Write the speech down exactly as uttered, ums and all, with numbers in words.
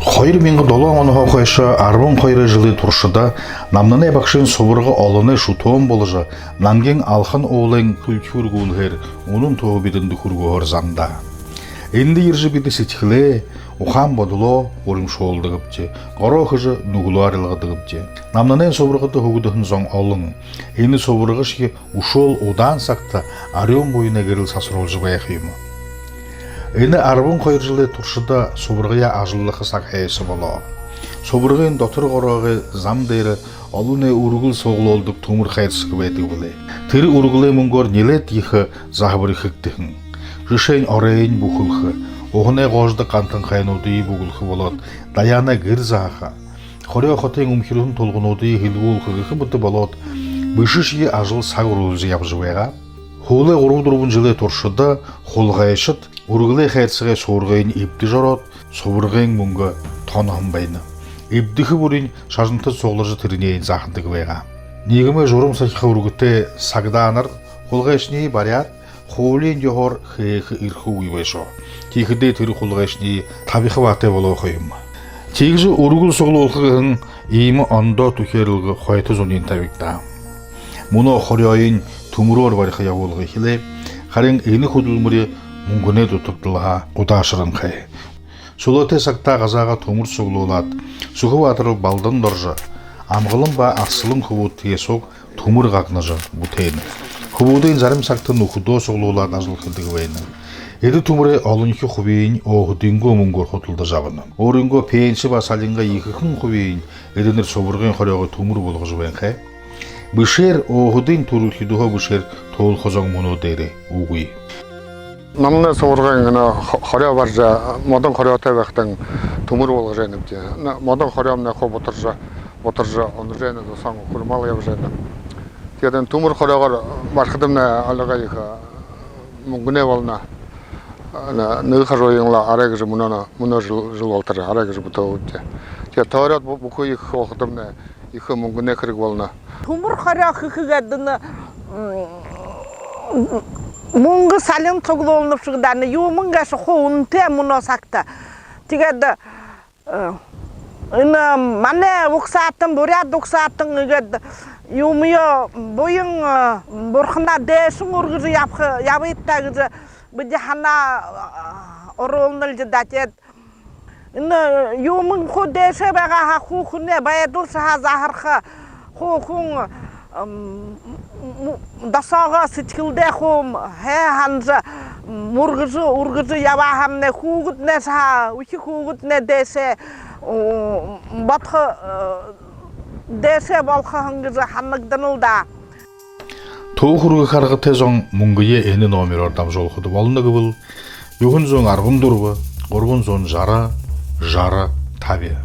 Хоёр мянга долоон онһоо хойшо арбан хоёр жэлэй туршада Намнанай багшын субарга олоной шүтөөн боложо, Нангин Алхан уулын түлхюур гүнхээр үнэн туһа бидэндэ хүргөөр зандаа. Эндэ ерэжэ бидэ сэдьхэлээ, ухаан бодолоо уримшуулдагбди, гороо хэжэ нүгэлөө арилгадагбди. Намнанайн субаргада һүгэдэһэн зон олон. Энэ субаргашье үшөөл удаан сагта арюун буянай гэрэл сасаруулжа байха юм. Энэ арбан хоёр жэлэй туршада субаргаяа ажаллаха саг һайса болоо. Субаргын дотор гороогой зам дээрэ олоной үргэл суглуулдаг түмэр хайрсаг байдаг бэлэй. Тэрэ үргэлэй мүнгөөр нилээд ехэ заһабари хэгдэһэн. Жэшээнь, оройень бүхэлхэ, уһанай гоожодог гантанхайнуудые бүгэлхэ болоод, даяанай гэр заһаха, Хорёо хотын үмхирһэн тулгануудые һэлбүүлхэ гэхэ мэтэ болоод, бэшэшье ажал саг үргэлжэ ябажа байгаа. Һүүлэй гурба-дүрбэн жэлэй туршада хулгайшад үргэлэй хайрсагай суургыень эбдэжэ ороод, субаргын мүнгэ тоноһон байна. Эбдэхэ бүринь шажантад сугларжа, тэрэниие заһадаг байгаа. Ниигэмэй журам сахиха үргэтэй сагдаанар хулгайшаниие бариад, хуулиин ёһоор хээхэ эрхэгүй байшоо. Тиихэдээ тэрэ хулгайшаниие табиха баатай болоо ха юм. Тиигэжэ үргэл суглуулха гэһэн иимэ ондоо түхеэрэлгэ хойто зуниинь табигдаа. Мүнөө Хорёоень түмэрөөр бариха ябуулга эхилээ. Харин энэ хүдэлмэри мүнгэнэй дутагдалһаа удаашаранхай. Сүлөөтэй сагтаа газаагаа түмэр суглуулаад, Сүхэ баатарай Балдан Доржо, Амгалан ба Арсалан хүбүүдтэ суг түмэр гагнажа бүтээнэ. Хүбүүдынь зарим сагта нүхэдөө суглуулаад ажал хэдэг байна. Эдэ түмэрэй олонхи хубиень өөһэдынгөө мүнгөөр худалдажа абана. Өөрынгөө пенси ба салингаа ехэхэн хубиень эдэнэр субаргын хорёогой түмэр болгожо байнхай. Бэшээр өөһэдынь түрэлхидһөө бэшээр туулха зон мүнөө дээрээ үгы. Намнанай субаргын энэ хо-, хорёо барижа, модон хорёотой байхадань түмэр болгожо байнабди. Энэ модон хорёомнай хуу бутаржа, бутаржа унажа байна, досоонь хүрмал ябажа байна. Тиигээд энэ түмэр хорёогоор барихадамнай альгаа ехэ мүнгэнэй болоно. Энэ нэгэ хажууень лэ арай гэжэ мүнөө, мүнөө жэл, жэл болотор арай гэжэ бүтээбди. Тиигээд тойроод бү-, бүхы ехэ болоходомнай ехэ мүнгэнэй хэрэг болоно. Түмэр хорёо хэхэ гээд энэ, м, мүнгэ салин суглуулнабши даа, энэ юумэн гээшэ хуу үнэтэй мүнөө сагта. Тиигээд, э, энэ манай угсаатан, буряад угсаатан иигээд юумэеэ буян, э, бурханаа дээшэнь үргэжэ ябаха, ябыт даа гэжэ бидэ һанаа, э, оруулнал даа. Тиигээд энэ юумэн хуу дээшээ байгаа һаа, хуу хүнэй байдал саһаа заһарха, хуу хүн, м, м, досоогоо сэдьхэлдээ хуу һайн һанажа, мүргэжэ, үргэжэ ябаа һаамнай, хүүгэднай саһаа, үхи хүүгэднай дээшээ, м, бодхо, э, дээшээ болохо һэн гэжэ һанагданал даа. Түб хүргэхэ аргатай зон мүнгөө энэ номероор дамжуулхада болоно гэбэл, юһэн зуун арбан дүрбэ, гурбан зуун жара, жара, таби.